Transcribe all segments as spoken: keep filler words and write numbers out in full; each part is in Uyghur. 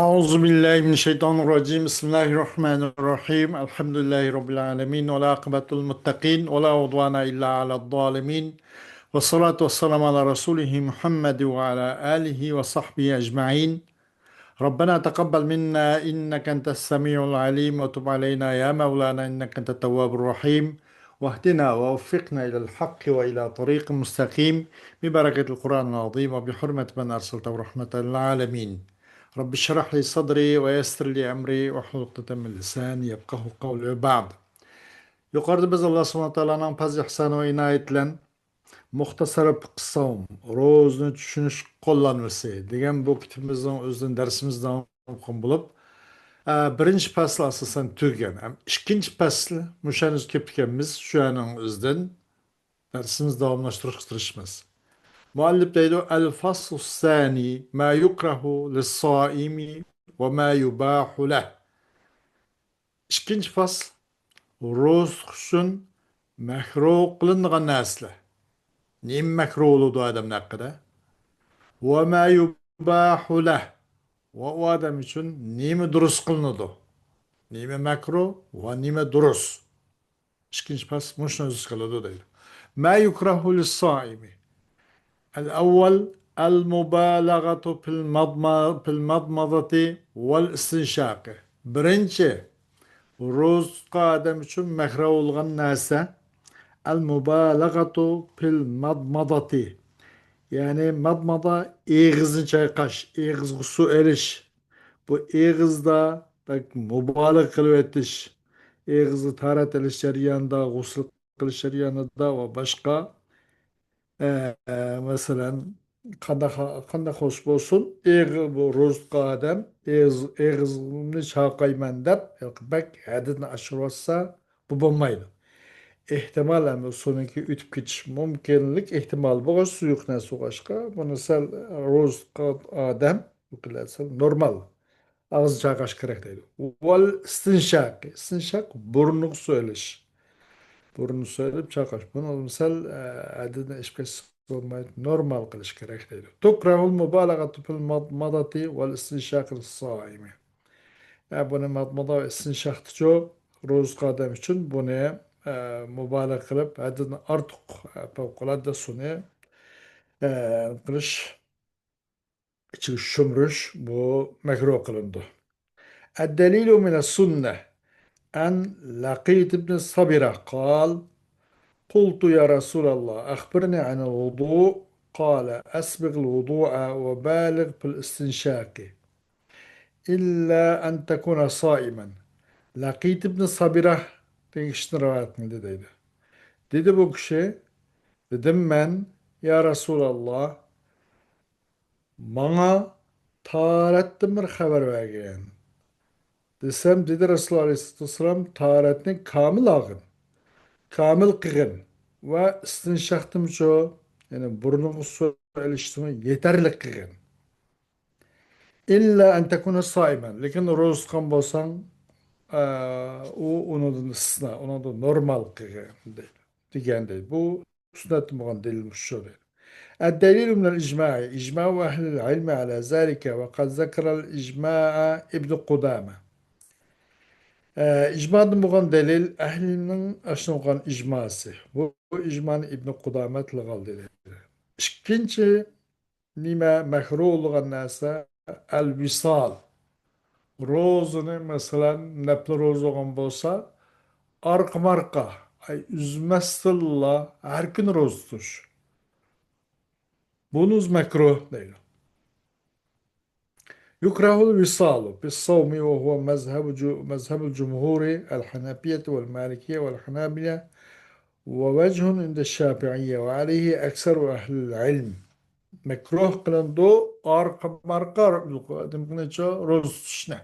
أعوذ بالله من الشيطان الرجيم. بسم الله الرحمن الرحيم. الحمد لله رب العالمين، والعاقبة للمتقين، ولا عدوان إلا على الظالمين، والصلاة والسلام على رسوله محمد وعلى آله وصحبه أجمعين. ربنا تقبل منا إنك أنت السميع العليم، وتب علينا يا مولانا إنك أنت التواب الرحيم، واهدنا ووفقنا إلى الحق وإلى طريق مستقيم، ببركة القرآن العظيم وبحرمة من أرسلته رحمة للعالمين. رب اشرح لي صدري ويسر لي أمري واحلل عقدة من لساني يفقهوا قولي وبعد. يۇقىرىدا بىز ئاللا سۇبھانەھۇ ۋە تائالانىڭ پەزلى ئىھسانى ۋە ئىنايىتى بىلەن مۇختەسەر فىقھىسسەۋم، روزىنى چۈشىنىش قوللانمىسى دېگەن بۇ كىتابىمىزنىڭ ئۆزىدىن دەرسىمىزنى داۋام قىلغان بولۇپ، ئە، بىرىنچى پەسىل ئاساسەن تۈگىگەن. ھەم ئىككىنچى پەسىل مۇشۇ يەرگە كېلىپ كەلگەنمىز، شۇ يەرنىڭ ئۆزىدىن دەرسىمىزنى داۋاملاشتۇرۇشقا تىرىشىمىز. مۇئەللىپ دەيدۇ، الفصل الثاني ما يكره للصائم وما يباح له. ئىككىنچى پەسىل، روزا تۇتقۇچى ئۈچۈن مەكرۇھ قىلىنغان نەرسىلەر. نېمە مەكرۇھ بولىدۇ ئادەمنىڭ ھەققىدە؟ وما يباح له. ۋە ئۇ ئادەم ئۈچۈن نېمە دۇرۇس قىلىنىدۇ؟ نېمە مەكرۇھ ۋە نېمە دۇرۇس؟ ئىككىنچى پەسىل مۇشۇنى ئۆز ئىچىگە ئالىدۇ دەيدۇ. ما يكره للصائم. الأول المبالغة في المضم-، في المضمضة والاستنشاق. بىرىنچى، روزا تۇتقان ئادەم ئۈچۈن مەكرۇھ بولغان نەرسە، المبالغة في المضمضة. يەنى مەدمەدە ئېغىزنى چايقاش، ئېغىزغا سۇ ئېلىش. بۇ ئېغىزدا بەك مۇبالىغە قىلىۋېتىش. ئېغىزغا تاھارەت ئېلىش جەريانىدا، غۇسۇل قىلىش جەريانىدا ۋە باشقا، ئە، ئە، مەسىلەن، قانداق، قانداق بولسا بولسۇن، ئېغىز، بۇ روزا تۇتقان ئادەم ئېغىز، ئېغىزىمنى چايقايمەن دەپ بەك ھەددىدىن ئاشۇرۇۋاتسا، بۇ بولمايدۇ. ئېھتىمال، ئەمدى سۇنىڭكى ئۆتۈپ كېتىش مۇمكىنلىك ئېھتىمال بولغاچ، سۇ يۇقىرى سۇغاشقا، بۇنى سەل روزا تۇتقان ئادەم نورمال ئاغزىنى چايقاش كېرەك دەيدۇ. ۋەل ئىستىنشاق، ئىستىنشاق بۇرنىغا سۇ ئېلىش. بۇرنىغا سۇ ئېلىپ چايقاش. بۇنى سەل، ئە، ھەددىدىن ئېشىپ كەتسە بولمايدۇ، نورمال قىلىش كېرەك دەيدۇ. تكره المبالغة في المضمضة والاستنشاق للصائم. ئە، بۇنى مەدمەدە ۋە ئىستىنشاقتىچۇ روزا تۇتقان ئادەم ئۈچۈن بۇنى، ئە، مۇبالىغە قىلىپ، ھەددىدىن ئارتۇق، ئە، پەۋقۇلئاددە سۇنى، ئە، قىلىش، ئىچىگە شۇمۇرۇش، بۇ مەكرۇھ قىلىنىدۇ. الدليل من السنة عن لقيط بن صبرة قال: قلت يا رسول الله أخبرني عن الوضوء، قال: أسبغ الوضوء وبالغ في الاستنشاق إلا أن تكون صائما. لەقىت ئىبنى سابىرە دېگەن كىشىدىن رىۋايەت قىلدى دەيدۇ. دېدى بۇ كىشى، دېدىم مەن، يا رەسۇلاللا، ماڭا تاھارەتتىن بىر خەۋەر بەرگىن دېسەم، دېدى رەسۇلۇللا ئەلەيھىسسالاتۇ ۋەسسالام، تاھارەتنى كامىل ئالغىن، كامىل قىلغىن ۋە ئىستىنشاقتىمۇچۇ، يەنى بۇرنۇڭغا سۇ ئېلىشتىمۇ يېتەرلىك قىلغىن. إلا أن تكون صائما، لېكىن روزا تۇتقان بولساڭ، ئە، ئۇ ئۇنىڭدىن ئىستىسنا، ئۇنىڭدا نورمال قىلغىن دەيدۇ، دېگەن دەيدۇ. بۇ سۈننەتتىن بولغان دەلىل مۇشۇ دەيدۇ. الدليل من الإجماع، إجماع أهل العلم على ذلك، وقد ذكر الإجماع ابن قدامة. ئە، ئىجمادىن بولغان دەلىل، ئەھلىنىڭ ئاشۇنى قىلغان ئىجماسى. بۇ، بۇ ئىجمانى ئىبن قۇدامە تىلغا ئالدى دەيدۇ. ئىككىنچى نېمە مەكرۇھ بولغان نەرسە؟ الوصال. روزىنى، مەسىلەن، نەپلى روزا بولغان بولسا، ئارقىمۇ ئارقا، ئاي، ئۈزمەستىنلا ھەر كۈنى روزا تۇتۇش. بۇنى ئۆزى مەكرۇھ دەيدۇ. يكره الوصال في الصوم وهو مذهب جو-، مذهب الجمهور الحنفية والمالكية والحنابلة ووجه عند الشافعية وعليه أكثر أهل العلم. مەكرۇھ قىلىنىدۇ، ئارقا-، ئارقا نېمە قىلغىنىچۇ روزا تۇتۇشنى.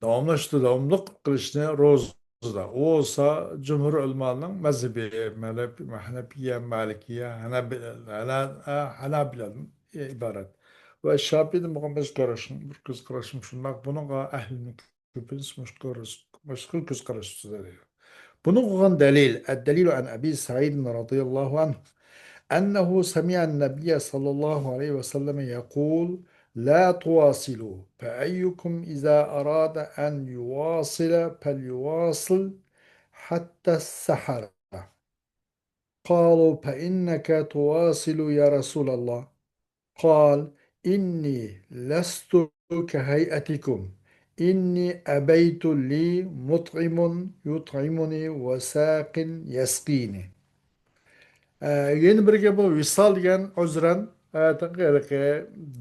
داۋاملاشتۇ، داۋاملىق قىلىشنى روزىدا. ئۇ بولسا جۇمھۇر ئۆلىمانىڭ مەزھىپى، مەلەپ-، ھەنەپىيە، مالىكىيە، ھەنەبى-، ھەنە-، ھەنابىلەدىن ئىبارەت. ۋە شاپىئىدىن بولغان بىر كۆز قاراشنىڭ، بىر كۆز قاراشنىڭ شۇنداق. بۇنىڭغا ئەھلىنىڭ كۆپىنچىسى مۇشۇ كۆز-، مۇشۇ خىل كۆز قاراش ئۈستىدە دەيدۇ. بۇنىڭغا قىلغان دەلىل، الدليل عن أبي سعيد رضي الله عنه أنه سمع النبي صلى الله عليه وسلم يقول: لا تواصلوا، فأيكم إذا أراد أن يواصل فليواصل حتى السحر. قالوا: فإنك تواصل يا رسول الله. قال: إني لست كهيئتكم، إني أبيت لي مطعم يطعمني وساق يسقيني. ئە، يەنە بىرگە بۇ ۋىسال دېگەن ئۆزرەن، ئە،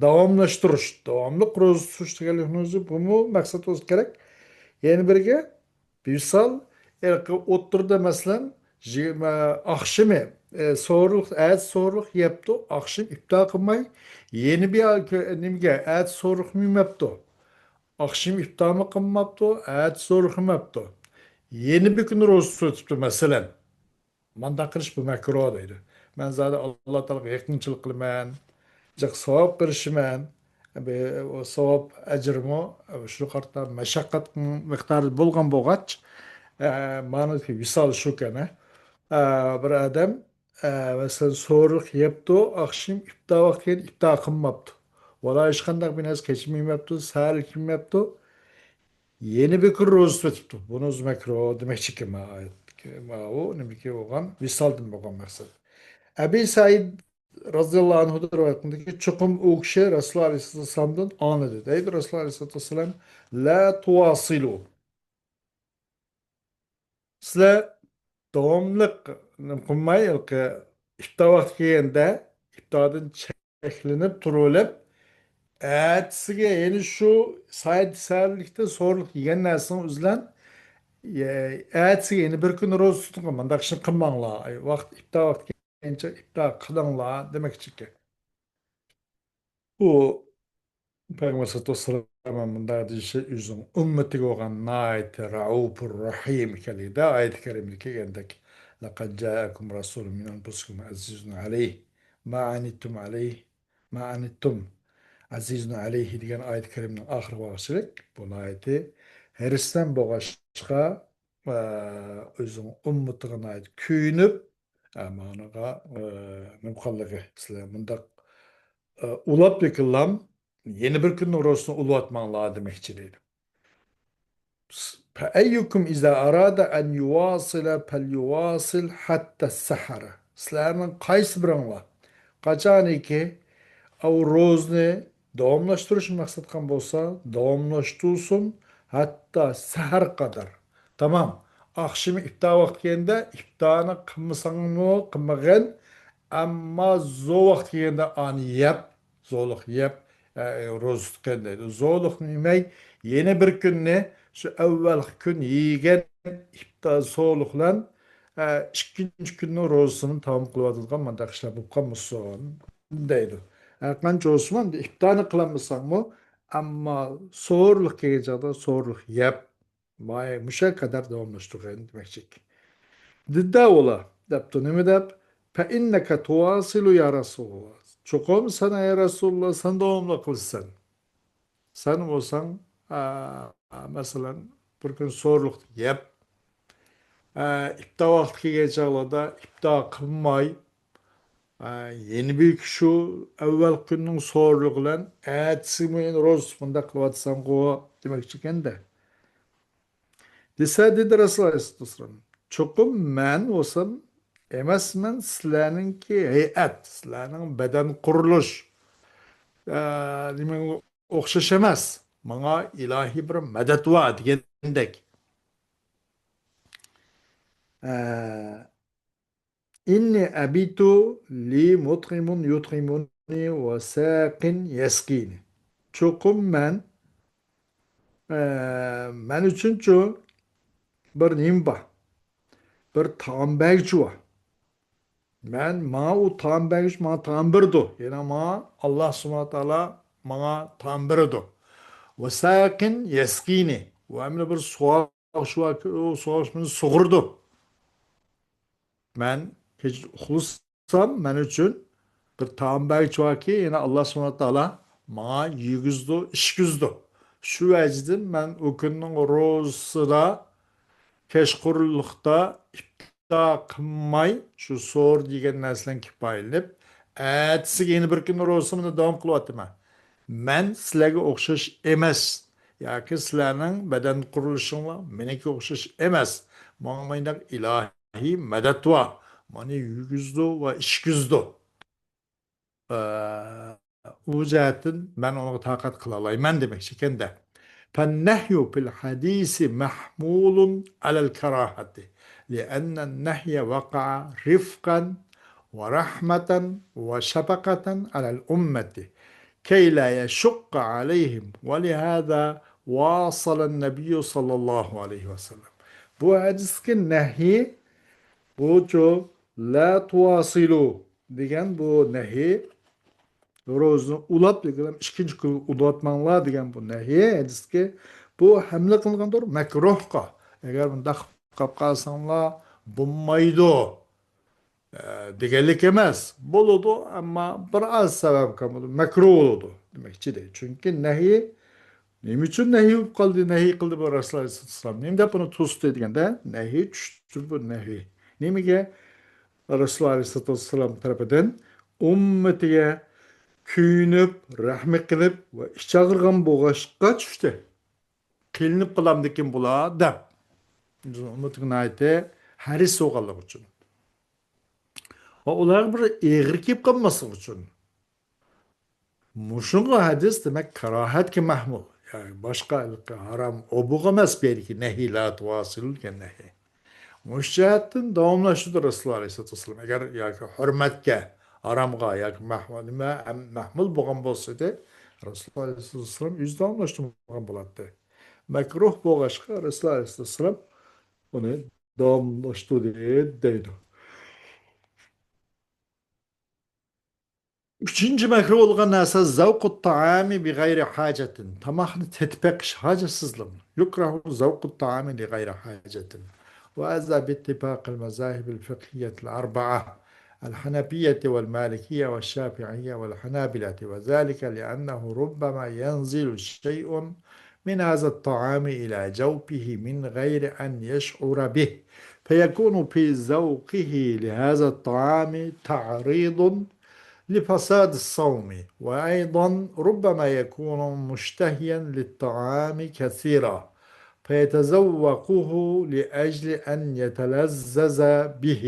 داۋاملاشتۇرۇش، داۋاملىق روزا تۇتۇش دېگەنلىكنىڭ ئۆزى بۇمۇ مەقسەت بولسا كېرەك. يەنە بىرگە ۋىسال، ھېلىقى ئوتتۇرىدا، مەسىلەن، يىگىرمە، ئاخشىمى، ئە، سوغۇرلۇق، ئەتە سوغۇرلۇق يەپتۇ، ئاخشىمى ئىپتار قىلماي، يەنە بىر نېمىگە، ئەتە سوغۇرلۇقمۇ يېمەپتۇ، ئاخشىمى ئىپتارمۇ قىلماپتۇ، ئەتە سوغۇرلۇق يېمەپتۇ. يەنە بىر كۈن روزا تۇتۇپتۇ، مەسىلەن. مانداق قىلىش بۇ مەكرۇھ دەيدۇ. مەن زادى ئاللا تائالاغا يېقىنچىلىق قىلىمەن، جىق ساۋاب قىلىشىمەن. بى-، ئۇ ساۋاب ئەجرىمۇ شۇ قارىتا مەشەققەت مىقدارى بولغان بولغاچ، ئە، مانىسى ۋىسال شۇكەن، ئە. ئە، بىر ئادەم، ئە، مەسىلەن، سوغۇرلۇق يەپتۇ، ئاخشىمى ئىپتار ۋاقتىغا ئىپتار قىلماپتۇ. ۋالا ھېچقانداق بىر نەرسە كەچمەيمەپتۇ، سەھەرلىك يېمەپتۇ. يەنە بىر كۈن روزا تۇتۇپتۇ. بۇنى ئۆزى مەكرۇھ دېمەكچىكەن، ماۋۇ ئايەتتىكى، ماۋۇ نېمىكى بولغان، ۋىسالدىن بولغان مەقسەت. ئەبى سەئىد رەزىياللاھۇ ئەنھۇدىن رىۋايەت قىلىندىكى، چوقۇم ئۇ كىشى رەسۇلۇللا ئەلەيھىسسالامدىن ئاڭلىدى. دەيدۇ رەسۇلۇللا ئەلەيھىسسالام، لا تۇۋاسىلۇ. سىلەر داۋاملىق نېمە قىلماي، ھېلىقى ئىپتار ۋاقتى كەلگەندە ئىپتاردىن چەكلىنىپ تۇرۇۋېلىپ، ئەتىسىگە يەنە شۇ سايەت سەھەرلىكتە سوغۇرلۇق يېگەن نەرسىنىڭ ئۆزى بىلەن، ئە، ئەتىسىگە يەنە بىر كۈن روزا تۇتۇڭ، مانداق ئىشنى قىلماڭلار. ۋاقىت، ئىپتار ۋاقتى كەلگەنچە ئىپتار قىلىڭلار دېمەكچىكەن. ئۇ پەيغەمبەر سەللەللاھۇ ئەلەيھى ۋەسەللەم مۇنداق دېيىشى ئۆزىنىڭ ئۈممىتىگە بولغان ناھايىتى رەئۇپۇر رەھىم ئىكەنلىكىدە، ئايەتى كەرىمىدە كەلگەندەك، لەقەد جائەكۇم رەسۇلۇن مىن ئەنفۇسىكۇم ئەزىزۇن ئەلەيھى ما ئەنىتتۇم ئەلەيھى، ما ئەنىتتۇم ئەزىزۇن ئەلەيھى دېگەن ئايەت كەرىمنىڭ ئاخىرىغا بارغۇچىلىك بۇ ناھايىتى ھېرىسمەن بولغاچقا، ئە، ئۆزىنىڭ ئۈممىتىغا ناھايىتى كۆيۈنۈپ، ئە، مانىغا، ئە، نېمە قىلغانلىقى، سىلەر مۇنداق، ئە، ئۇلاپ يېقىنلام، يەنە بىر كۈننىڭ روزىسىنى ئۇلىۋاتماڭلار دېمەكچى دەيدۇ. فَأَيُّكُمْ إِذَا أَرَادَ أَنْ يُوَاصِلَ فَلْيُوَاصِلْ حَتَّى السَّحَرَ. سىلەرنىڭ قايسى بىرىڭلار قاچانكى ئاۋۇ روزىنى داۋاملاشتۇرۇشنى مەقسەت قىلغان بولسا، داۋاملاشتۇرسۇن، ھەتتا سەھەر قەدەر. تامام. ئاخشىمى ئىپتار ۋاقتى كەلگەندە ئىپتارنى قىلمىساڭمۇ قىلمىغىن، ئەمما زور ۋاقتى كەلگەندە ئانى يەپ، زورلۇق يەپ، ئە، روزا تۇتقىن دەيدۇ. زورلۇقنى يېمەي، يەنە بىر كۈننى شۇ ئەۋۋەلقى كۈن يېگەن ئىپتار زورلۇق بىلەن، ئە، ئىككىنچى كۈننىڭ روزىسىنى تامام قىلىۋاتىدىغان مۇنداق ئىشلار بولۇپ قالمىسۇن دەيدۇ. ھەر قانچە بولسىمۇ، ئەمدى ئىپتارنى قىلالمىساڭمۇ، ئەمما زورلۇق كەلگەن چاغدا زورلۇق يەپ، ماي مۇشۇ قەدەر داۋاملاشتۇرغىن دېمەكچى. دېدى ئۇلار، دەپتۇ، نېمە دەپ؟ فَإِنَّكَ تُوَاصِلُ يَا رَسُولَ اللَّهِ. چوقۇم سەن، ئەي رەسۇلۇللا، سەن داۋاملىق قىلىسەن. سەن بولساڭ، ئا، مەسىلەن، بىر كۈن زورلۇق يەپ، ئا، ئىپتار ۋاقتى كەلگەن چاغلاردا ئىپتار قىلماي، ئا، يەنە بىر شۇ ئەۋۋەل كۈننىڭ زورلۇقى بىلەن ئەتىسىمۇ يەنە روزا تۇتۇپ مۇنداق قىلىۋاتىسەنغۇ دېمەكچىكەن-دە. دېسە، دېدى رەسۇلۇللا ئەلەيھىسسالاتۇ ۋەسسالام، چوقۇم مەن بولسام ئەمەسمەن سىلەرنىڭكى ھەيئەت، سىلەرنىڭ بەدەن قۇرۇلۇش، ئە، نېمە ئوخشاش ئەمەس. ماڭا ئىلاھىي بىر مەدەت بار دېگەندەك. ئە، إني أبيت لي مطعم يطعمني وساق يسقيني. چوقۇم مەن، ئە، مەن ئۈچۈنچۇ بىر نېمە بار؟ بىر تائام بەرگۈچى بار. مەن، ماڭا ئۇ تائام بەرگۈچى ماڭا تائام بېرىدۇ. يەنى ماڭا ئاللا سۇبھانەھۇ ۋە تائالا ماڭا تائام بېرىدۇ. وساق يسقيني. ۋە مانا بىر سۇغۇرۇش باركى، ئۇ سۇغۇرۇش مېنى سۇغۇرىدۇ. مەن كېچە ئۇخلىسام، مەن ئۈچۈن بىر تائام بەرگۈچى باركى، يەنى ئاللا سۇبھانەھۇ ۋە تائالا ماڭا يېگۈزىدۇ، ئىچكۈزىدۇ. شۇ ۋەجىدىن مەن ئۇ كۈننىڭ روزىسىدا، كەچقۇرۇنلۇقتا ئىپتا قىلماي، شۇ سور دېگەن نەرسىلەرنى كىپايىلىنىپ، ئەتىسىگە يەنە بىر كۈن روزىمنى داۋام قىلىۋاتىمەن. مەن سىلەرگە ئوخشاش ئەمەس، ياكى سىلەرنىڭ بەدەن قۇرۇلۇشۇڭلار مېنىڭكىگە ئوخشاش ئەمەس. ماڭا مانداق ئىلاھىي مەدەت بار. مانا يېگۈزىدۇ ۋە ئىچكۈزىدۇ. ئە، ئۇ جەھەتتىن مەن ئۇنىڭغا تاقەت قىلالايمەن دېمەكچى ئىكەندە. فالنهي في الحديث محمول على الكراهة، لأن النهي وقع رفقا ورحمة وشفقة على الأمة كي لا يشق عليهم، ولهذا واصل النبي صلى الله عليه وسلم. بۇ ھەدىستىكى نەھى، بۇچۇ، لا تواصلوا دېگەن بۇ نەھى، روزىنى ئۇلاپ، لېكىن ئىككىنچى كۈنى ئۇلاتماڭلار دېگەن بۇ نەھى ھەدىستىكى، بۇ ھەملە قىلغاندۇر مەكرۇھقا. ئەگەر بۇنداق قىلىپ قالساڭلار بولمايدۇ، ئە، دېگەنلىك ئەمەس. بولىدۇ، ئەمما بىر ئاز سەۋەب كەلمىدى، مەكرۇھ بولىدۇ دېمەكچى دەيدۇ. چۈنكى نەھى، نېمە ئۈچۈن نەھى بولۇپ قالدى، نەھى قىلدى بۇ رەسۇلۇللا ئەلەيھىسسالام؟ نېمە دەپ بۇنى توستى دېگەندە، نەھى چۈشتى بۇ نەھى. نېمىگە؟ رەسۇلۇللا ئەلەيھىسسالام تەرىپىدىن ئۈممىتىگە كۆيۈنۈپ، رەھمى قىلىپ ۋە ئىچ ئاغرىغان بولغاچقا چۈشتى. قىينىلىپ قالامدىكىن بۇلار دەپ. ئۈممىتىگە ناھايىتى ھەرىس بولغانلىقى ئۈچۈن. ۋە ئۇلارغا بىر ئېغىر كېلىپ قالماسلىقى ئۈچۈن. مۇشۇڭغا ھەدىس، دېمەك، كاراھەتكە مەھمۇل. يەنى باشقا ھېلىقى ھارام ئوبۇغا ئەمەس، بۇ يەردىكى نەھى، لا تۇۋاسىلۇ دېگەن نەھى. مۇشۇ جەھەتتىن داۋاملاشتۇرىدۇ رەسۇلۇللا ئەلەيھىسسالاتۇ ۋەسسالام. ئەگەر ياكى ھۆرمەتكە، ھارامغا ياكى مەھمۇ-، نېمە، ئەم-، مەھمۇل بولغان بولسىدى، رەسۇلۇللا ئەلەيھىسسالاتۇ ۋەسسالام ئۆزى داۋاملاشتۇرمىغان بولاتتى. مەكرۇھ بولغاچقا، رەسۇلۇللا ئەلەيھىسسالام ئۇنى داۋاملاشتۇردى دەيدۇ. ئۈچىنچى مەكرۇھ بولغان نەرسە، زەۋقۇت تائامى بىغەيرى ھاجەتىن، تاماقنى تېتىپ بېقىش ھاجەتسىزلىقى. يكره ذوق الطعام لغير حاجة. وهذا باتفاق المذاهب الفقهية الأربعة، الحنفية والمالكية والشافعية والحنابلة، وذلك لأنه ربما ينزل شيء من هذا الطعام إلى جوفه من غير أن يشعر به، فيكون في ذوقه لهذا الطعام تعريض لفساد الصوم، وأيضا ربما يكون مشتهيا للطعام كثيرا فيتذوقه لأجل أن يتلذذ به،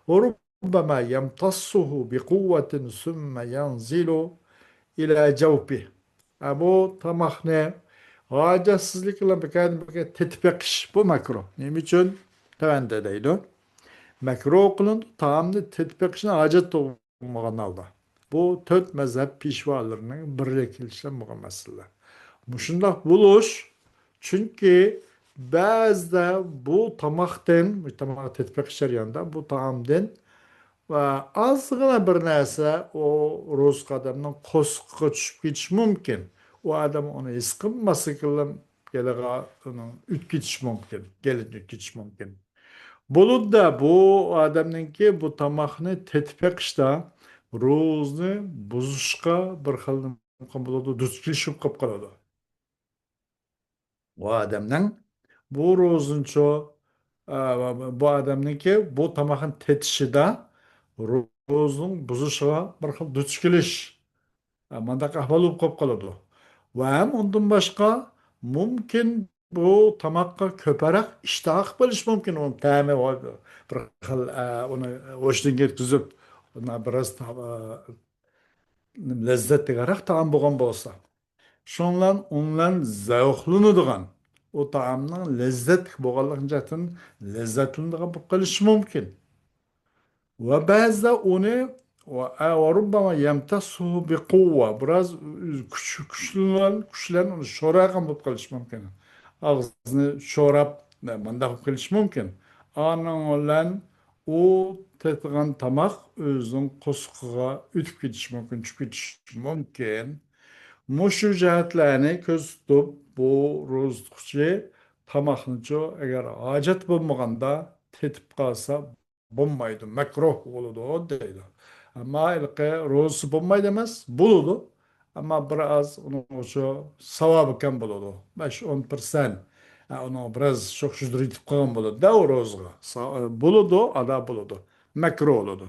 وربما يمتصه بقوة ثم ينزل إلى جوفه. ھە، بۇ تاماقنى ھاجەتسىزلىك بىلەن بىكاردىن بىكار تېتىپ بېقىش، بۇ مەكرۇھ. نېمە ئۈچۈن؟ تۆۋەندە دەيدۇ. مەكرۇھ قىلىنىدۇ، تائامنى تېتىپ بېقىشنى ھاجەت تۇغمىغان ھالدا. بۇ تۆت مەزھەپ پېشۋالىرىنىڭ بىرلىككە كېلىشىدە بولغان مەسىلە. مۇشۇنداق بولۇش، چۈنكى بەزىدە بۇ تاماقتىن، بۇ تاماقنى تېتىپ بېقىش جەريانىدا بۇ تائامدىن ۋە ئازغىنە بىر نەرسە ئۇ روزىلىق ئادەمنىڭ قورسىقىغا چۈشۈپ كېتىشى مۇمكىن. ئۇ ئادەم ئۇنى ھېس قىلماسلىقى بىلەن گېلىغا ئۇنىڭ ئۆتۈپ كېتىشى مۇمكىن، گېلىدىن ئۆتۈپ كېتىشى مۇمكىن. بولۇپلا بۇ ئادەمنىڭكى بۇ تاماقنى تېتىپ بېقىشتا روزىنى بۇزۇشقا بىر خىل نېمە بولىدۇ، دۇچ كېلىشىپ قالىدۇ. بۇ ئادەمنىڭ بۇ روزىنچۇ، ئە، بۇ ئادەمنىڭكى بۇ تاماقنى تېتىشىدا روزىنىڭ بۇزۇشىغا بىر خىل دۇچ كېلىش، ئە، مۇنداق ئەھۋال بولۇپ قېلىپ قالىدۇ. ۋە ھەم ئۇندىن باشقا مۇمكىن بۇ تاماققا كۆپرەك ئىشتىھا قىلىپ قېلىشى مۇمكىن. ئۇنىڭ تەمى بىر خىل، ئە، ئۇنى ھوشىدىن كەتكۈزۈپ، ئۇنى بىراز تا-، ئە، لەززەتلىكرەك تائام بولغان بولسا. شۇنىڭ بىلەن ئۇنىڭ بىلەن زەۋقلىنىدىغان، ئۇ تائامنىڭ لەززەتلىك بولغانلىقى جەھەتتىن لەززەتلىنىدىغان بولۇپ قېلىشى مۇمكىن. ۋە بەزىدە ئۇنى، ۋە، ۋە رۇببەما يەمتەسسۇھۇ بىقۇۋۋە، بىراز كۈچ، كۈچلىنىۋال-، كۈچلەن ئۇنى شورايدىغان بولۇپ قېلىشى مۇمكىن. ئاغزىنى شوراپ، مۇنداق بولۇپ قېلىشى مۇمكىن. ئانىڭ بىلەن ئۇ تېتىغان تاماق ئۆزىنىڭ قورسىقىغا ئۆتۈپ كېتىشى مۇمكىن، چۈشۈپ كېتىشى مۇمكىن. مۇشۇ جەھەتلەرنى كۆزدە تۇتۇپ، بۇ روزا تۇتقۇچى تاماقنىچۇ، ئەگەر ھاجەت بولمىغاندا تېتىپ قالسا بولمايدۇ، مەكرۇھ بولىدۇ دەيدۇ. ئەمما ھېلىقى روزىسى بولمايدۇ ئەمەس، بولىدۇ. ئەمما بىر ئاز ئۇنىڭ ئۈچۈن ساۋابى كەم بولىدۇ. بەش ئون پىرسەنت. ھە، ئۇنىڭ بىراز شوخ-شۇجدۇر يېتىپ قالغان بولىدۇ-دە، ئۇ روزىغا. سا-، بولىدۇ، ئادا بولىدۇ. مەكرۇھ بولىدۇ.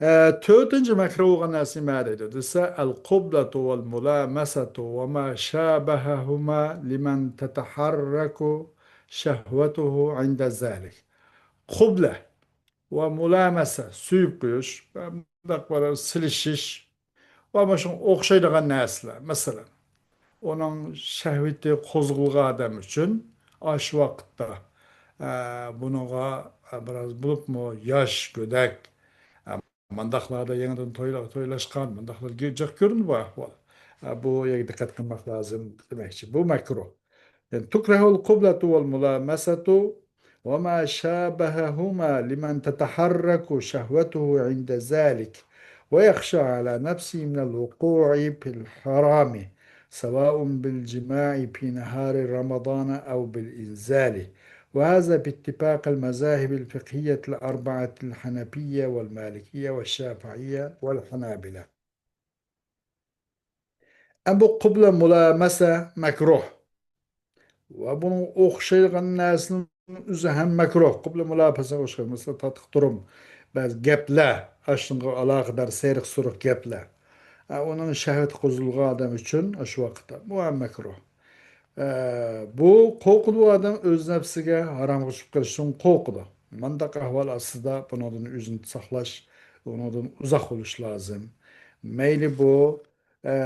ئە، تۆتىنچى مەكرۇھ بولغان نەرسە نېمە دەيدۇ دېسە، القبلة والملامسة وما شابههما لمن تتحرك شهوته عند ذلك. قۇبلە ۋە مۇلامەسە، سۆيۈپ قويۇش، مۇنداق بىر سېلىشىش ۋە مۇشۇنىڭغا ئوخشايدىغان نەرسىلەر. مەسىلەن، ئۇنىڭ شەھۋىتى قوزغىلغان ئادەم ئۈچۈن ئاشۇ ۋاقىتتا، ئە، بۇنىڭغا، ئە، بىراز بولۇپمۇ ياش، گۆدەك، ئە، مۇنداقلاردا يېڭىدىن تويلا-، تويلاشقان، مۇنداقلار جىق كۆرۈنىدۇ بۇ ئەھۋال. ئە، بۇ يەرگە دىققەت قىلماق لازىم دېمەكچى. بۇ مەكرۇھ. يعني تكره القبلة والملامسة وما شابههما لمن تتحرك شهوته عند ذلك ويخشى على نفسه من الوقوع في الحرام سواء بالجماع في نهار رمضان أو بالإنزال، وهذا باتفاق المذاهب الفقهية الأربعة الحنفية والمالكية والشافعية والحنابلة. ئەمما بۇ قۇبلە مۇلامەسە مەكرۇھ. ۋە بۇنىڭغا ئوخشايدىغان نەرسىنىڭ ئۆزى ھەم مەكرۇھ. قۇبلە مۇلامەسە ئوخشاش. مەسىلەن، تاتلىق تۇرۇم، بەزى گەپلەر، ئاشۇنىڭغا ئالاقىدار سېرىق-سۇرۇق گەپلەر. ئە، ئۇنىڭ شەھۋىتى قوزغىلىدىغان ئادەم ئۈچۈن ئاشۇ ۋاقىتتا. بۇ ھەم مەكرۇھ. ئە، بۇ قورقىدۇ ئادەم ئۆز نەپسىگە ھارامغا چۈشۈپ قېلىشتىن قورقىدۇ. مانداق ئەھۋال ئاستىدا بۇنىڭدىن ئۆزىنى ساقلاش، ئۇنىڭدىن ئۇزاق بولۇش لازىم. مەيلى بۇ، ئە،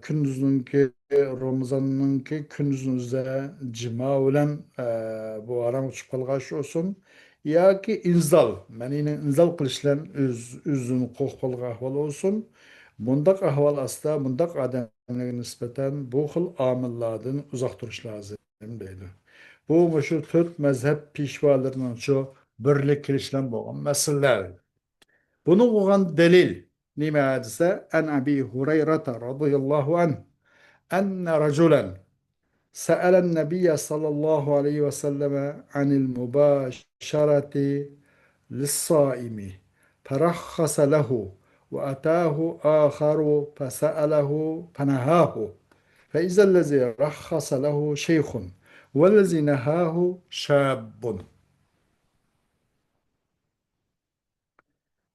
كۈندۈزنىڭكى، رامىزاننىڭكى كۈندۈزنىڭ ئۆزىدە جىما بىلەن، ئە، بۇ ھارامغا چۈشۈپ قالغان ئىش بولسۇن، ياكى ئىنزال، مەنىنى ئىنزال قىلىش بىلەن ئۆز-، ئۆزىدىن قورقۇپ قالغان ئەھۋال بولسۇن، بۇنداق ئەھۋال ئاستىدا، بۇنداق ئادەملەرگە نىسبەتەن بۇ خىل ئامىللاردىن ئۇزاق تۇرۇش لازىم دەيدۇ. بۇ مۇشۇ تۆت مەزھەپ پېشۋالىرىنىڭچۇ بىرلىك كېلىشى بىلەن بولغان مەسىلىلەر. بۇنىڭغا بولغان دەلىل نېمە دېسە، عن أبي هريرة رضي الله عنه أن رجلا سأل النبي صلى الله عليه وسلم عن المباشرة للصائم فرخص له، وأتاه آخر فسأله فنهاه، فإذا الذي رخص له شيخ، والذي نهاه شاب.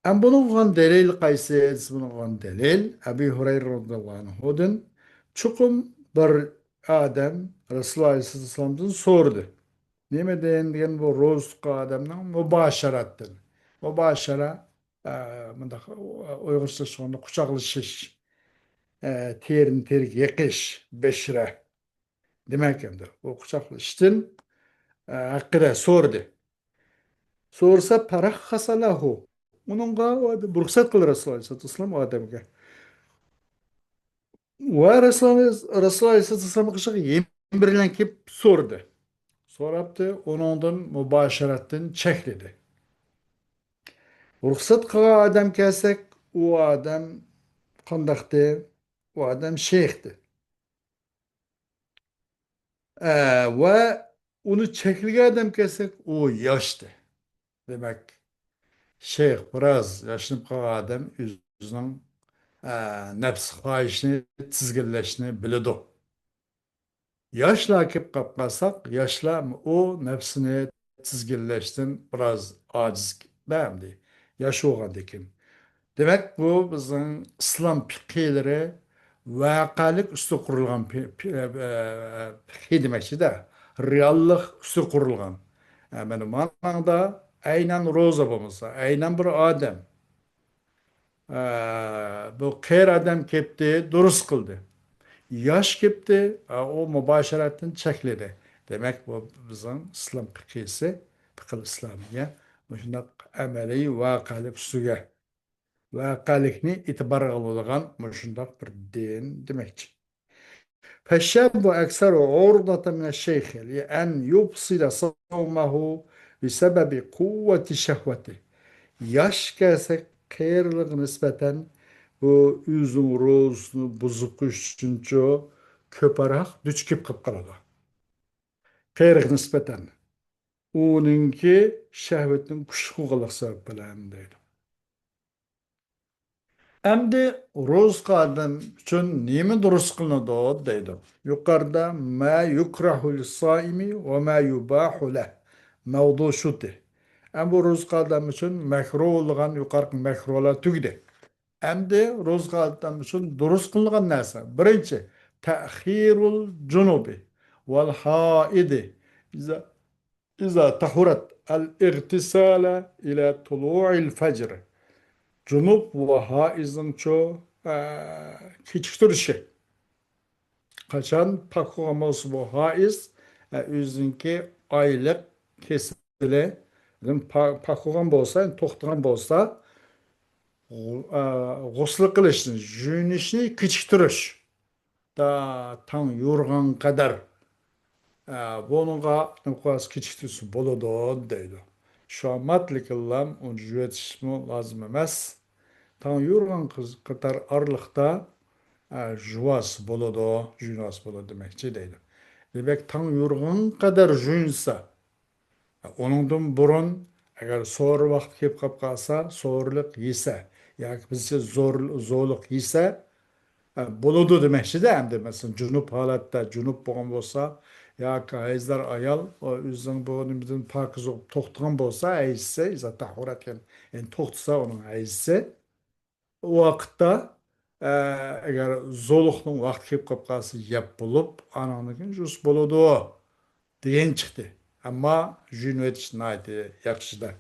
ئەمما بۇنىڭغا بولغان دەلىل قايسى دېسە، بۇنىڭغا بولغان دەلىل ئەبۇ ھۇرەيرە رەزىياللاھۇ ئەنھۇدىن چوقۇم بىر ئادەم رەسۇلۇللاھ ئەلەيھىسسالامدىن سورىدى. نېمىدىن دېگەن، بۇ روزا تۇتقان ئادەمنىڭ مۇباشىرەتتىن. مۇباشىرە، ئە، مۇنداق ئۇيغۇرچىلاشتۇرغاندا قۇچاقلىشىش، ئە، تېرىنى تېرىگە يېقىش، بەشرە. دېمەك، ئەمدى بۇ قۇچاقلىشىشتىن، ئە، ھەققىدە سورىدى. سورىسا، فرخص له. ئۇنىڭغا ئۇ ئادەم رۇخسەت قىلدى رەسۇلۇللاھ ئەلەيھىسسالاتۇ ۋەسسالام ئۇ ئادەمگە. ۋە رەسۇلۇللاھ، رەسۇلۇللاھ ئەلەيھىسسالاتۇ ۋەسسالامغا يەنە بىرلەن كېلىپ سورىدى. سوراپتۇ، ئۇنىڭدىن مۇباشىرەتتىن چەكلىدى. رۇخسەت قىلغان ئادەم كەلسەك، ئۇ ئادەم قانداقتى؟ ئۇ ئادەم شەيختى. ئە، ۋە ئۇنى چەكلىگەن ئادەم كەلسەك، ئۇ ياشتى. دېمەك، شەيخ بىراز ياشىنىپ قالغان ئادەم ئۆزىنىڭ، ئە، نەپس خاھىشىنى تىزگىنلەشنى بىلىدۇ. ياشلار كېلىپ قاپ قالساق، ياشلار ئۇ نەپسىنى تىزگىنلەشتىن بىراز ئاجىز ئەمدى، ياش بولغاندىكىن. دېمەك، بۇ بىزنىڭ ئىسلام پىقھىلىرى ۋەقەلىك ئۈستىگە قۇرۇلغان پى-، پى-، ئە، پىقھى دېمەكچىدە، رېئاللىق ئۈستىگە قۇرۇلغان. ئە، مانا مانىڭدا ئەينەن روزا بولمىسا، ئەينەن بىر ئادەم، ئە، بۇ قېرى ئادەم كەپتى، دۇرۇس قىلدى. ياش كەپتى، ئە، ئۇ مۇباشىرەتتىن چەكلىدى. دېمەك، بۇ بىزنىڭ ئىسلام پىقھىسى، پىقھىل ئىسلامىيە مۇشۇنداق ئەمەلىي ۋەقەلىك ئۈستىگە، ۋەقەلىكنى ئېتىبارغا ئالىدىغان مۇشۇنداق بىر دىن دېمەكچى. فالشاب أكثر عرضة من الشيخ لأن يفسد صومه بسبب قوة شهوته. ياش كەلسە قېرىلىققا نىسبەتەن بۇ ئۆزىنىڭ روزىسىنى بۇزۇپ قويۇش ئۈچۈنچۇ كۆپرەك دۇچ كېلىپ قېلىپ قالىدۇ. قېرىغا نىسبەتەن. ئۇنىڭكى شەھۋىتىنىڭ كۈچلۈك بولغانلىقى سەۋەب بىلەن دەيدۇ. ئەمدى روزىلىق ئادەم ئۈچۈن نېمە دۇرۇس قىلىنىدۇ دەيدۇ. يۇقىرىدا ما يۇكراھۇ لىسسائىمى ۋە ما يۇباھۇ لەھ مەۋزۇ شۇتى. ئەمدى بۇ روزىلىق ئادەم ئۈچۈن مەكرۇھ بولغان يۇقىرىقى مەكرۇھلار تۈگىدى. ئەمدى روزىلىق ئادەم ئۈچۈن دۇرۇس قىلىنغان نەرسە. بىرىنچى، تەخىرۇل جۇنۇبى ۋەل ھائىدى ئىزا، ئىزا تەھۇرەت ئەل ئىغتىسالە ئىلە تۇلۇئىل فەجر. جۇنۇب ۋە ھائىزنىڭچۇ، ئە، كېچىكتۈرۈشى. قاچان پاك بولغان بولسا بۇ ھائىز، ئە، ئۆزىنىڭكى ئايلىق كېسىلى، پا-، پاك بولغان بولسا، توختىغان بولسا، غۇ-، ئە، غۇسل قىلىشنى، جۇيۇنۇشنى كېچىكتۈرۈش. تا-، تاڭ يورۇغان قەدەر، ئە، بۇنىڭغا نېمە قىلسا كېچىكتۈرسە بولىدۇ دەيدۇ. شۇ ماتلىكىللام ئۇنى جۇۋېتىشمۇ لازىم ئەمەس. تاڭ يورۇغان قىز-، قەدەر ئارىلىقتا، ئە، جۇۋاس بولىدۇ، جۇيۇناس بولىدۇ دېمەكچى دەيدۇ. دېمەك، تاڭ يورۇغان قەدەر جۇيۇنسا، ئۇنىڭدىن بۇرۇن ئەگەر سورا ۋاقتى كېلىپ قاپ قالسا، سورىلىق يېسە ياكى بىزچە زور-، زولۇق يېسە، ئە، بولىدۇ دېمەكچىدە. ئەمدى مەسىلەن، جۇنۇپ ھالەتتە جۇنۇپ بولغان بولسا ياكى ھەيزدار ئايال ئۆزىنىڭ بۇ نېمىدىن پاكىز بولۇپ توختىغان بولسا، ھەيزىسى، ئىزا تەھۇرەت، يەنى، يەنى توختىسا ئۇنىڭ ھەيزىسى، ئۇ ۋاقىتتا، ئە، ئەگەر زولۇقنىڭ ۋاقتى كېلىپ قاپ قالسا، يەپ بولۇپ، ئانىڭدىن كېيىن جۇس بولىدۇ دېگەن چىقتى. ئەمما جۇيۇنۇۋېتىش ناھايىتى ياخشىدا.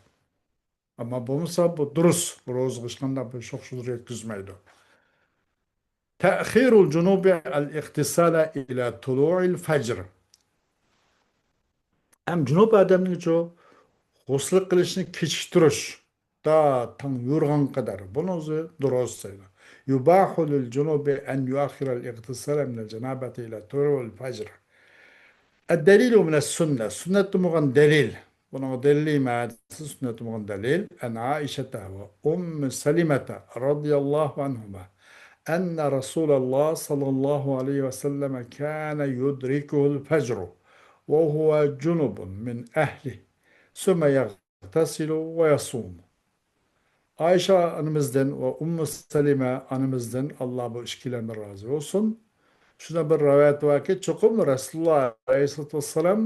ئەمما بولمىسا، بۇ دۇرۇس. بۇ روزىغا ھېچقانداق بىر شوخشىدۇر يەتكۈزمەيدۇ. تەخىرۇل جۇنۇبى ئەل ئىغتىسالە ئىلە تۇلۇئىل فەجر. ئەم جۇنۇپ ئادەمنىڭچۇ غۇسل قىلىشنى كېچىكتۈرۈش، تا تاڭ يورۇغان قەدەر. بۇنى ئۆزى دۇرۇس دەيدۇ. يۇباھۇ لىل جۇنۇبى ئەن يۇئەخخىرەل ئىغتىسالە مىنەل جانابەتى ئىلە تۇلۇئىل فەجر. ئەددەلىلۇ مىنەس سۈننە. سۈننەتتە بولغان دەلىل. بۇنىڭغا دەلىل نېمە دېسە، سۈننەتتە بولغان دەلىل. ئەن ئائىشەتە ۋە ئۇممۇ سەلىمەتە رەزىيەللاھۇ ئەنھۇما. ئەننە رەسۇلەللاھ سەللەللاھۇ ئەلەيھى ۋەسەللەمە كانە يۇدرىكۇھۇل فەجرۇ ۋە ھۇۋە جۇنۇبۇن مىن ئەھلىھ. ثم يغتسل ويصوم. ئائىشە ئانىمىزدىن ۋە ئۇممۇ سەلىمە ئانىمىزدىن، ئاللا بۇ ئىككىلەندىن رازى بولسۇن، شۇنداق بىر رىۋايەت باركى، چوقۇم رەسۇلۇللا ئەلەيھىسسالاتۇ ۋەسسالام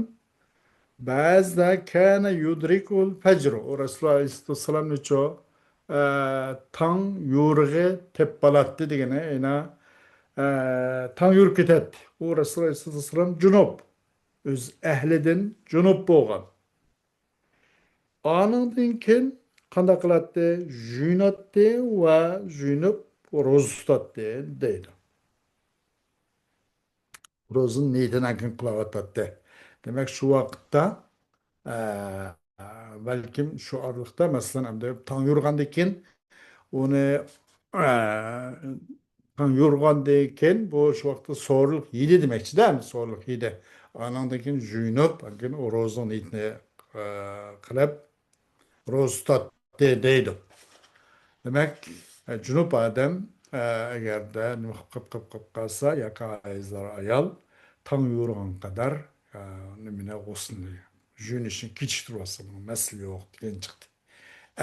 بەزىدە كانە يۇدرىكۇل فەجر. ئۇ رەسۇلۇللا ئەلەيھىسسالاتۇ ۋەسسالامنىچۇ، ئە، تاڭ يورۇغى تېپىپ بولاتتى دېگىنى، يەنى، ئە، تاڭ يورۇپ كېتەتتى. ئۇ رەسۇلۇللا ئەلەيھىسسالاتۇ ۋەسسالام جۇنۇپ. ئۆز ئەھلىدىن جۇنۇپ بولغان. ئانىڭدىن كېيىن قانداق قىلاتتى؟ جۇيۇناتتى ۋە جۇيۇنۇپ روزا تۇتاتتى دەيدۇ. روزىنى نىيىتىنى ئاندىن كېيىن قىلىۋاتاتتى. دېمەك، شۇ ۋاقىتتا، ئە، بەلكىم شۇ ئارىلىقتا، مەسىلەن، ئەمدى تاڭ يورۇغاندىن كېيىن ئۇنى، ئە، تاڭ يورۇغاندىن كېيىن بۇ شۇ ۋاقىتتا سورۇلۇق يېدى دېمەكچىدە، ئەمدى سورۇلۇق يېدى. ئانىڭدىن كېيىن جۇيۇنۇپ، ئاندىن كېيىن ئۇ روزىنىڭ نىيىتىنى، ئە، قىلىپ، روزا تۇتاتتى دەيدۇ. دېمەك، ئە، جۇنۇپ ئادەم، ئە، ئەگەردە نېمە قىلىپ، قىلىپ، قىلىپ، قىلىپ قالسا، ياكى ھەيزدار ئايال تاڭ يورۇغان قەدەر، ئە، نېمىنى، غۇسلىنى، جۇيۇنۇشنى كېچىكتۈرۈۋالسا، بۇنىڭ مەسىلە يوق دېگەن چىقتى.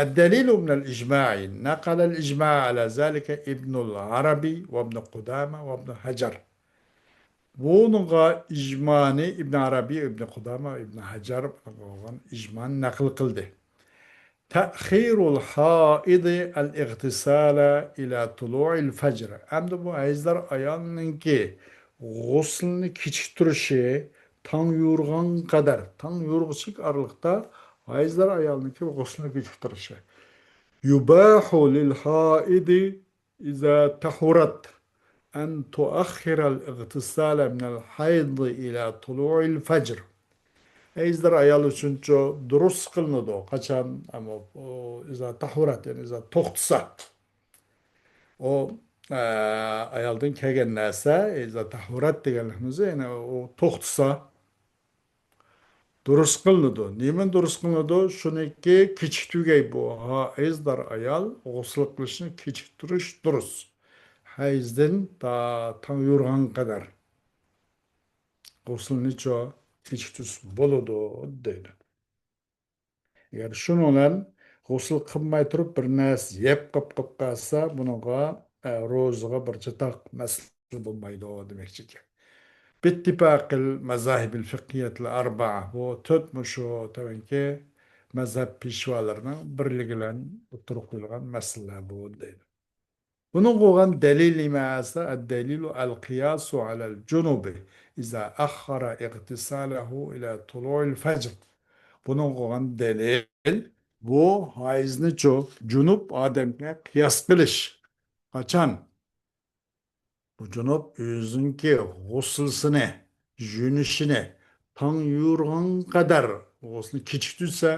الدليل من الإجماع، نقل الإجماع على ذلك ابن العربي وابن قدامة وابن حجر. بۇنىڭغا ئىجمانى ئىبن ئارابىي، ئىبن قۇدامە، ئىبن ھەجەر بولغان ئىجمانى نەقىل قىلدى. تەخىرۇل ھائىدى ئەل ئىغتىسالە ئىلە تۇلۇئىل فەجر. ئەمدى بۇ ھەيزدار ئايالنىڭكى غۇسلىنى كېچىكتۈرۈشى، تاڭ يورۇغان قەدەر، تاڭ يورۇغۇچىلىك ئارىلىقتا ھەيزدار ئايالنىڭكى غۇسلىنى كېچىكتۈرۈشى. يۇباھۇ لىل ھائىدى ئىزا تەھۇرەت ئەن تۇئەخخىرەل ئىغتىسالە مىنەل ھەيدى ئىلە تۇلۇئىل فەجر. ھەيزدار ئايال ئۈچۈنچۇ دۇرۇس قىلىنىدۇ. قاچان؟ ئەمما ئۇ ئىزا تەھۇرەت، يەنى ئىزا توختىسا. ئۇ، ئە، ئايالدىن كەلگەن نەرسە، ئىزا تەھۇرەت دېگەنلىكىمىز، يەنى ئۇ توختىسا. دۇرۇس قىلىنىدۇ. نېمە دۇرۇس قىلىنىدۇ؟ شۇنىكى كېچىكتۈرگەي بۇ ھەيزدار ئايال غۇسل قىلىشنى كېچىكتۈرۈش دۇرۇس. ھەيزدىن تا تاڭ يورۇغان قەدەر غۇسلىنىچۇ كېچىكتۈرسە بولىدۇ دەيدۇ. ئەگەر شۇنىڭ بىلەن غۇسل قىلماي تۇرۇپ بىر نەرسە يەپ قاپ، قاپ قالسا، بۇنىڭغا روزىغا بىر چاتاق مەسىلە بولمايدۇ دېمەكچىكەن. بىتتىپاقىل مەزاھىبىل فىقھىيەتىل ئەربەئە، بۇ تۆت مۇشۇ تۆۋەنكى مەزھەپ پېشۋالىرىنىڭ بىرلىكى بىلەن ئوتتۇرىغا قويۇلغان مەسىلىلەر بۇ دەيدۇ. بۇنىڭغا بولغان دەلىل نېمە دېسە، الدليل القياس على الجنب إذا أخر اغتساله إلى طلوع الفجر. بۇنىڭغا بولغان دەلىل، بۇ ھايزنىچۇ، جۇنۇپ ئادەمگە قىياس قىلىش. قاچان؟ بۇ جۇنۇپ ئۆزىنىڭكى غۇسلىسىنى، يۇيۇنۇشىنى تاڭ يورۇغان قەدەر غۇسلىنى كېچىكتۈرسە،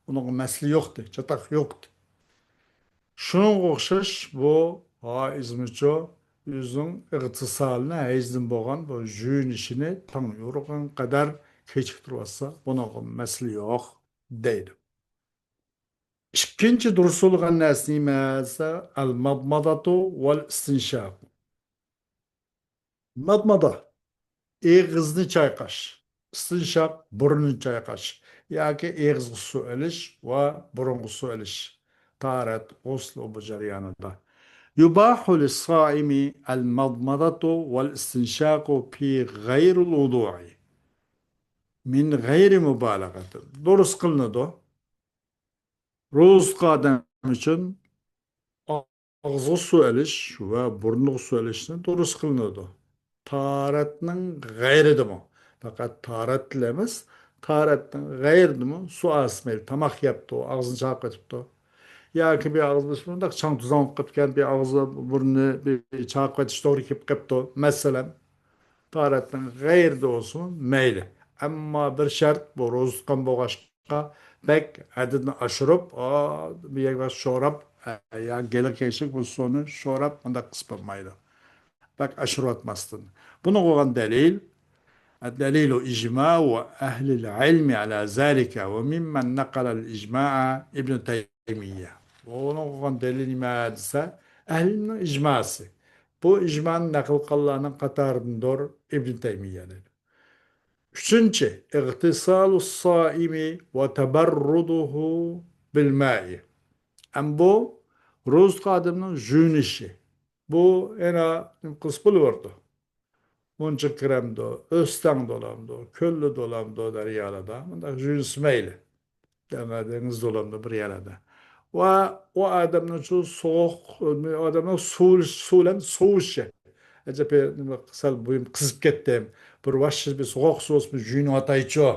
ئۇنىڭغا مەسىلە يوقتى، چاتاق يوقتى. شۇنىڭغا ئوخشاش بۇ ھايزمۇچۇ ئۆزىنىڭ ئىغتىسالىنى، ھەيزدىن بولغان بۇ يۇيۇنۇشىنى تاڭ يورۇغان قەدەر كېچىكتۈرۈۋاتسا، بۇنىڭغا مەسىلە يوق دەيدۇ. ئىككىنچى دۇرۇس بولغان نەرسە نېمە دېسە، المضمضة والاستنشاق. مضمضة، ئېغىزنى چايقاش، ئىستىنشاق، بۇرنىنى چايقاش ياكى ئېغىزغا سۇ ئېلىش ۋە بۇرۇنغا سۇ ئېلىش، تاھارەت، غۇسل بۇ جەريانىدا. يباح للصائم المضمضة والاستنشاق في غير الوضوء من غير مبالغة. دۇرۇس قىلىنىدۇ. روزا تۇتقان ئادەم ئۈچۈن ئاغزىغا سۇ ئېلىش ۋە بۇرنىغا سۇ ئېلىشنى دۇرۇس قىلىنىدۇ. تاھارەتنىڭ غەيرىدىمۇ، پەقەت تاھارەتلا ئەمەس، تاھارەتنىڭ غەيرىدىمۇ سۇ ئالسا مەيلى، تاماق يەپتۇ، ئاغزىنى چاقىۋېتىپتۇ. ياكى بىر ئاغزى مۇنداق چاڭ-توزان بولۇپ قېپتىكەن، بىر ئاغزى بۇرنى بىر چاقىۋېتىش توغرا كېلىپ قېپتۇ، مەسىلەن. تاھارەتنىڭ غەيرىدە بولسىمۇ مەيلى. ئەمما بىر شەرت، بۇ روزا تۇتقان بولغاچقا، بەك ھەددىدىن ئاشۇرۇپ، ئا، بىر يەرگە شوراپ، ئە، يا گېلىغا كەيشىك بۇ سۇنى شوراپ، مۇنداق قىسىپ بولمايدۇ. بەك ئاشۇرۇۋاتماستىن. بۇنىڭغا بولغان دەلىل، الدليل إجماع أهل العلم على ذلك وممن نقل الإجماع ابن تيمية. بۇنىڭغا بولغان دەلىل نېمە دېسە، ئەھلى ئىلىمنىڭ ئىجماسى. بۇ ئىجمانى نەقىل قىلغانلارنىڭ قاتارىدىندۇر ئىبن تەيمىيە دەيدۇ. ئۈچىنچى، اغتسال الصائم وتبرده بالماء. ئەم بۇ روزا تۇتقان ئادەمنىڭ يۇيۇنۇشى. بۇ يەنە نېمە قىلسا بولۇۋېرىدۇ. مۇنچە كىرەمدۇ، ئۆستەڭدە بولامدۇ، كۆلدە بولامدۇ، دەريالاردا. مۇنداق يۇيۇنسا مەيلى. دەمە دېڭىزدا بولامدۇ بىر يەرلەردە. ۋە ئۇ ئادەمنىڭ شۇ سوغۇق، ئادەمنىڭ سۇ، سۇ بىلەن سوۋۇشى. ئەجەب، نېمە، سەل بويۇم قىزىپ كەتتىم. بىر ۋاھشىي بىر سوغۇق سۇ بولسا يۇيۇنۇۋاتايچۇ.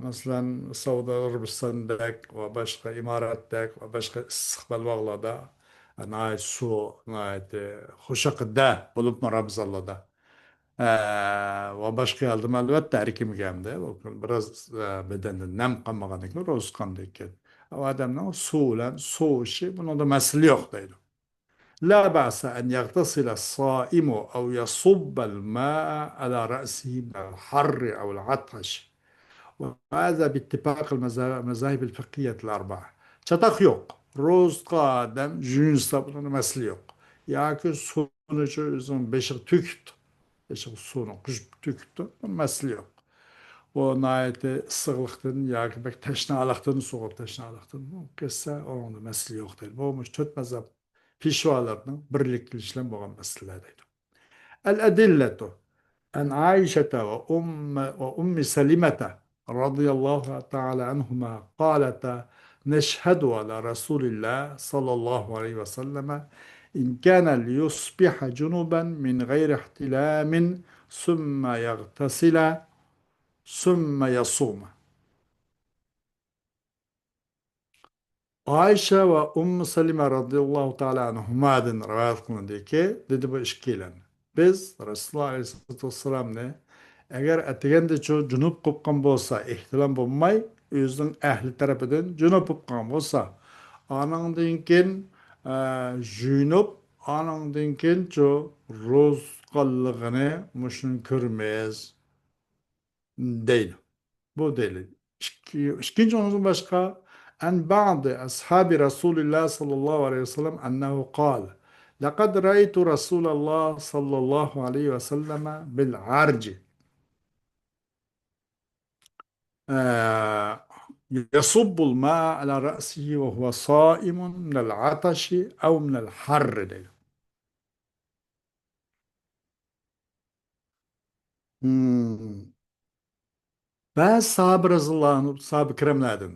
مەسىلەن، سەئۇدى ئەرەبىستاندەك ۋە باشقا ئىماراتتەك ۋە باشقا ئىسسىق بەلباغلاردا ناھايىتى سۇ، ناھايىتى خۇشاقىدە بولۇپمۇ رامىزانلاردا. ئە، ۋە باشقا ھالدىمۇ ئەلۋەتتە ھەر كىمگە ئەمدى بىراز، ئە، بەدەندە نەم قالمىغاندىن كېيىن، روزا تۇتقاندىن كېيىن. ئۇ ئادەمنىڭ سۇ بىلەن سوۋۇشى، بۇنىڭدا مەسىلە يوق دەيدۇ. لا بأس أن يغتسل الصائم أو يصب الماء على رأسه من الحر أو العطش. وهذا باتفاق المذا-، المذاهب الفقهية الأربعة. چاتاق يوق. روزا تۇتقان ئادەم يۇيۇنسا بۇنىڭدا مەسىلە يوق. ياكى سۇنى شۇ ئۆزىنىڭ بېشىغا تۆكۈپتۇ. بېشىغا سۇنى قۇيۇپ تۆكۈپتۇ. بۇ مەسىلە يوق. ئۇ ناھايىتى ئىسسىقلىقتىن ياكى بەك تەشنالىقتىن، سۇغا تەشنالىقتىن كەتسە، ئۇنىڭدا مەسىلە يوق دەيدۇ. بۇ مۇشۇ تۆت مەزھەپ پېشۋالىرىنىڭ بىرلىك كېلىشى بىلەن بولغان مەسىلىلەر دەيدۇ. الأدلة عن عائشة وأم، وأم سلمة رضي الله تعالى عنهما قالتا: نشهد على رسول الله صلى الله عليه وسلم إن كان ليصبح جنبا من غير احتلام ثم يغتسل ثم يصوم. ئائىشە ۋە ئۇممۇ سەلىمە رەزىياللاھۇ تائالا ئەنھۇمادىن رىۋايەت قىلىندىكى، دېدى بۇ ئىككىيلەن: بىز رەسۇلۇللاھ ئەلەيھىسسالاتۇ ۋەسسالامنى ئەگەر ئەتىگەندىچۇ جۇنۇپ قوپقان بولسا، ئېھتىلام بولماي، ئۆزىنىڭ ئەھلى تەرىپىدىن جۇنۇپ قوپقان بولسا، ئانىڭدىن كېيىن، ئە، يۇيۇنۇپ، ئانىڭدىن كېيىنچۇ روزا تۇتقانلىقىنى مۇشۇنى كۆرىمىز. دەيدۇ. بۇ دەلىل. ئىككى-، ئىككىنچى ئۇنىڭدىن باشقا، عن بعض أصحاب رسول الله صلى الله عليه وسلم أنه قال: لقد رأيت رسول الله صلى الله عليه وسلم بالعرج، ئە، يصب الماء على رأسه وهو صائم من العطش أو من الحر دەيدۇ. مم. بەزى ساھابە رەزىياللاھۇ ئەنھۇ، ساھابە كىراملاردىن،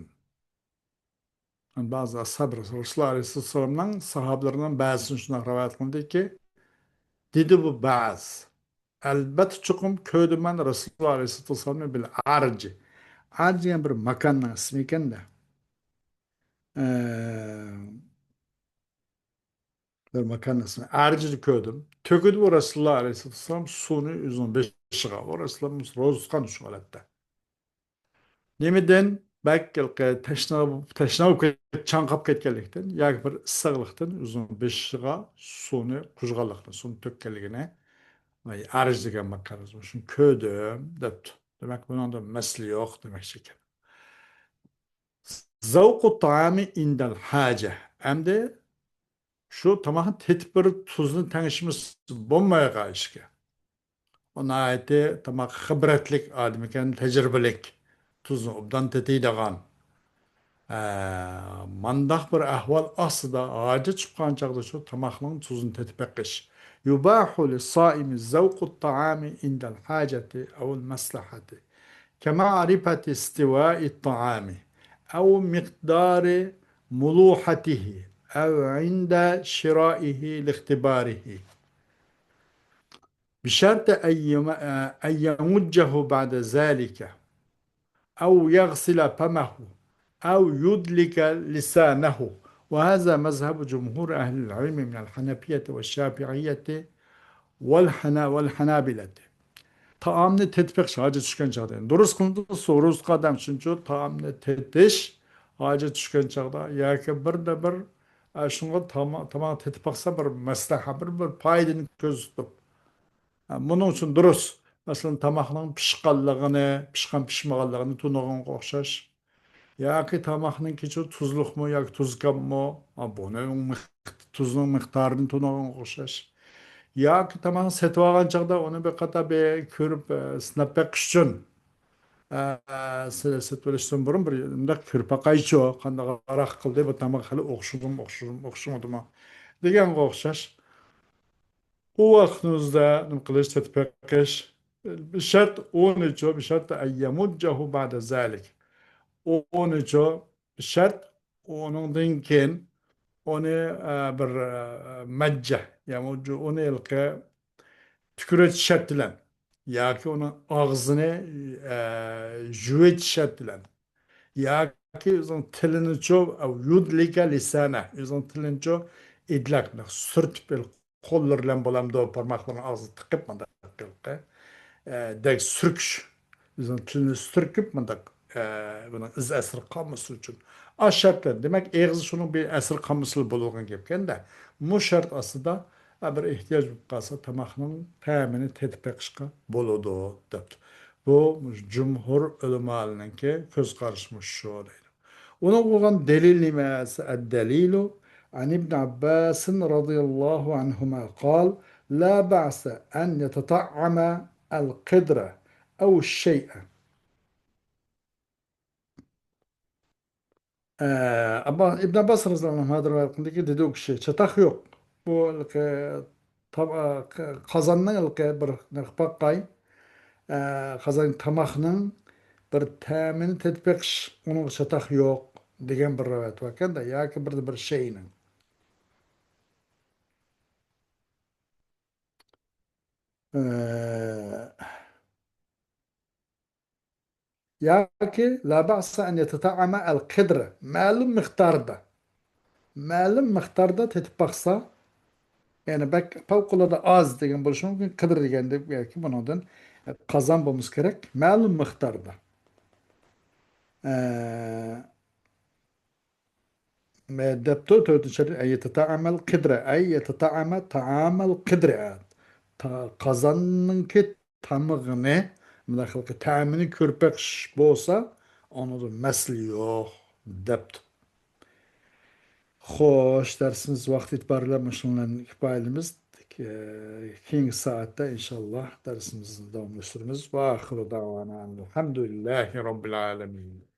بەزى ئەسھاب رەسۇلۇللاھ ئەلەيھىسسالامنىڭ ساھابىلىرىنىڭ بەزىسىنى شۇنداق رىۋايەت قىلدىكى، دېدى بۇ بەز، ئەلبەتتە چوقۇم كۆردۈم مەن رەسۇلۇللاھ ئەلەيھىسسالامنى بىل ئەرج. ئەرج دېگەن بىر ماكاننىڭ ئىسمى ئىكەن-دە. ئە، بىر ماكاننىڭ ئىسمى. ئەرجىدە كۆردۈم. تۆكىدۇ بۇ رەسۇلۇللاھ ئەلەيھىسسالام سۇنى ئۆزىنىڭ بېشىغا. ئۇ رەسۇلۇللاھ روزا تۇتقان شۇ ھالەتتە. نېمىدىن؟ بەك ھېلىقى تەشنا، تەشنا بولۇپ كەت-، چاڭقاپ كەتكەنلىكتىن ياكى بىر ئىسسىقلىقتىن ئۆزىنىڭ بېشىغا سۇنى قۇيغانلىقىنى، سۇنى تۆككەنلىكىنى، ئەرج دېگەن ماكانىدا شۇنى كۆردۈم دەپتۇ. دېمەك، بۇنىڭدا مەسىلە يوق دېمەكچى ئىكەن. زەۋقۇ تائامى ئىندەل ھاجە. ئەمدى شۇ تاماقنى تېتىپ بېرىپ، تۇزنى تەڭشىمىسە بولمايدىغان ئىشكەن. ئۇ ناھايىتى تاماق خىبرەتلىك ئادەم ئىكەن، تەجرىبىلىك، تۇزنى ئوبدان تېتىيدىغان. ئە، مانداق بىر ئەھۋال ئاستىدا ھاجەت چىققان چاغدا شۇ تاماقنىڭ تۇزىنى تېتىپ بېقىش. يۇباھۇ لىسائىمى زەۋقۇ تائامى ئىندەل ھاجەتى ئەۋ مەسلەھەتى. كمعرفة استواء الطعام أو مقدار ملوحته أو عند شرائه لاختباره بشرط أن يم-، أن يمجه بعد ذلك أو يغسل فمه أو يدلك لسانه، وهذا مذهب جمهور أهل العلم من الحنفية والشافعية والحنا-، والحنابلة. تائامنى تېتىپ بېقىش ھاجەت چۈشكەن چاغدا. دۇرۇس قىلىدۇ، سورۇسقا ئادەم، شۇنچە تائامنى تېتىش ھاجەت چۈشكەن چاغدا ياكى بىردە بىر، ئە، شۇڭا تاما-، تاماق تېتىپ باقسا بىر مەسلىھەت، بىر، بىر پايدىنى كۆزدە تۇتۇپ. ئە، بۇنىڭ ئۈچۈن دۇرۇس. مەسىلەن، تاماقنىڭ پىشقانلىقىنى، پىشقان پىشمىغانلىقىنى تونۇغانغا ئوخشاش. ياكى تاماقنىڭكى تۇزلۇقمۇ ياكى تۇزكەممۇ؟ ئا، بۇنى مىق-، تۇزنىڭ مىقدارىنى تونۇغانغا ئوخشاش. ياكى تاماقنى سېتىۋالغان چاغدا ئۇنى بىر قاتار بىر كۆرۈپ، ئە، سىناپ بېقىش ئۈچۈن، ئە، سە-، سېتىۋېلىشتىن بۇرۇن بىر مۇنداق كۆرۈپ باقايچۇ، قانداق ھاراق قىلدى، بۇ تاماق خېلى ئوخشىدىمۇ، ئوخشىدىمۇ، ئوخشىمىدىمۇ دېگەنگە ئوخشاش. ئۇ ۋاقىتنىڭ ئۆزىدە نېمە قىلىش، تېتىپ بېقىش. بىر شەرت ئۇنىچۇ، بىر شەرت ئەن يەمۇججەھۇ بەئدە زالىك. ئۇنىچۇ، بىر شەرت ئۇنىڭدىن كېيىن ئۇنى، ئە، بىر، ئە، مەججە، يەمۇججۇ، ئۇنى ھېلىقى تۈكۈرۈۋېتىش شەرتى بىلەن ياكى ئۇنىڭ ئاغزىنى، ئە، يۇيۇۋېتىش شەرتى بىلەن ياكى ئۆزىنىڭ تىلىنىچۇ، ئەۋ يۇدلىكە لىسانە، ئۆزىنىڭ تىلىنىچۇ ئىدلاك، سۈرتۈپ، قوللىرى بىلەن بولامدۇ، بارماقلىرىنى ئاغزىغا تىقىپ مۇنداق قىلىپ، ئە، دەك سۈركۈش، ئۆزىنىڭ تىلىنى سۈركۈپ مۇنداق، ئە، بۇنىڭ ئىز ئەسىرى قالمىسى ئۈچۈن. ئاش شەرتلەر، دېمەك، ئېغىزى شۇنىڭ بىر ئەسىرى قالمىسىلا بولىدىغان گەپكەندە، مۇ شەرت ئاستىدا، ئە، بىر ئېھتىياج بولۇپ قالسا، تاماقنىڭ تەمىنى تېتىپ بېقىشقا بولىدۇ، دەپتۇ. بۇ جۇمھۇر ئۆلىمالىرىنىڭكى كۆز قارىشى مۇشۇ دەيدۇ. ئۇنىڭغا بولغان دەلىل نېمە؟ الدليل عن ابن عباس رضي الله عنهما قال: لا بأس أن يتطعم القدر أو الشيء. ئە، ئەببا-، ئىبن ئابباس رەزىياللاھۇ ئەنھۇدىن رىۋايەت قىلىندىكى، دېدى ئۇ كىشى، چاتاق يوق. بۇ ھېلىقى تا-، ئە، ق-، قازاننىڭ ھېلىقى بىر نېمە قىلىپ باققاي، ئە، قازان تاماقنىڭ بىر تەمىنى تېتىپ بېقىش، ئۇنىڭغا چاتاق يوق دېگەن بىر رىۋايەت باركەن-دە، ياكى بىر، بىر شەينىڭ. ئە، ياكى لا بأس أن يتطعم القدر، مەلۇم مىقداردا، مەلۇم مىقداردا تېتىپ باقسا، يەنى بەك پەۋقۇلئاددە ئاز دېگەن بولۇشى مۇمكىن، قىدىر دېگەندە ياكى بۇنىڭدىن قازان بولمىسا كېرەك، مەلۇم مىقداردا. ئە، دەپتۇ، تۆتىنچى شەرت، أن يتطعم القدر، أي يتطعم طعام القدر. تا-، قازاننىڭكى تامىقىنى، مۇنداق قىلىپ تەمىنى كۆرۈپ بېقىش بولسا، ئۇنىڭدا مەسىلە يوق، دەپتۇ. خوش، دەرسىمىز ۋاقتى ئېتىبارى بىلەن مۇشۇنىڭ بىلەن كۇپايىلىمىز. كېيىنكى سائەتتە ئىنشاللا دەرسىمىزنى داۋاملاشتۇرىمىز. وآخر دعوانا أن الحمد لله رب العالمين.